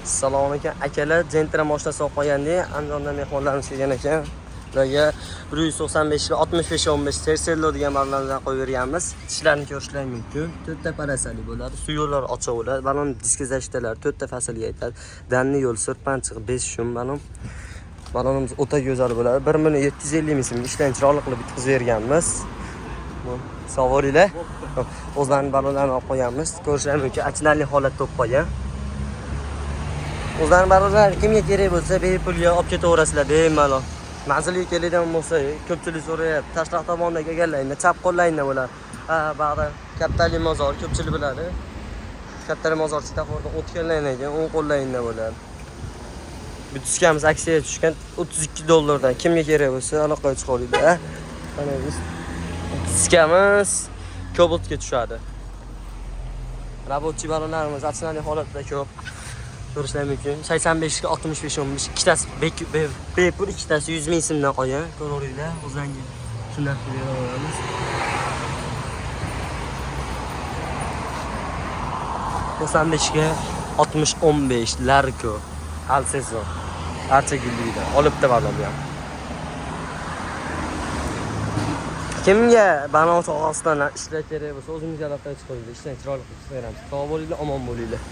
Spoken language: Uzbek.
Assalomu alaykum akalar, Gentra mashinasi olib qo'ygandik. Andijondan mehmonlarimiz kelgan ekan. Ularga 195 ga 65 15 Tercello degan ballondan qo'yib berganmiz. Tishlarini ko'rishlari mumkin. To'rtta parasali bo'ladi. Suv yo'llari ochiq bo'ladi. Ballon diska защиталari to'rtta faslga yetadi. Danni yo'l sirpanchiq 5 shum ballon. Ballonimiz o'ta go'zal bo'ladi. 1 million 750 ming so'mga ishdan chiroyli qilib bitkazib berganmiz. Sog' bo'linglar. O'zlarini ballonlarini olib qo'yganmiz. Ko'rishlari mumkin. Achinarli holatda olib qo'ygan. O'zlarini ballonlari kimga kerak bo'lsa, bepulga olib ketaverasizlar bemalol. Manzilga keladigan bo'lsa, ko'pchilik so'rayapti. Tashloq tomondagi ekanlar, chap qo'llaringda bo'ladi. Ha, bag'da Kattali mozor ko'pchilik biladi. Kattali mozor svetofordan o'tganlardan keyin o'ng qo'llaringda bo'ladi. Bu diskamiz aksiyaga tushgan 32 dollardan. Kimga kerak bo'lsa, aloqaga chiqaveringlar. Mana biz diskamiz Cobaltga tushadi. Рабочий ballonlarimiz achinarli holatda ko'p. Ko'rishlar mumkin. 85 ga 65 15 ikkitasi bepul, ikkitasi 100 ming so'mdan qolgan. Ko'raveringlar, o'zlariga shunday qilib beraveramiz. 95 ga 60 15 Larko Al sezon. Archa gulligidan olibdi ballon bu ham. Kimga banan sohasidan ishlar kerak bo'lsa, o'zimizga aloqaga chiqinglar. Ishdan chiroyli qilib beramiz. Sog' bo'linglar, omon bo'linglar.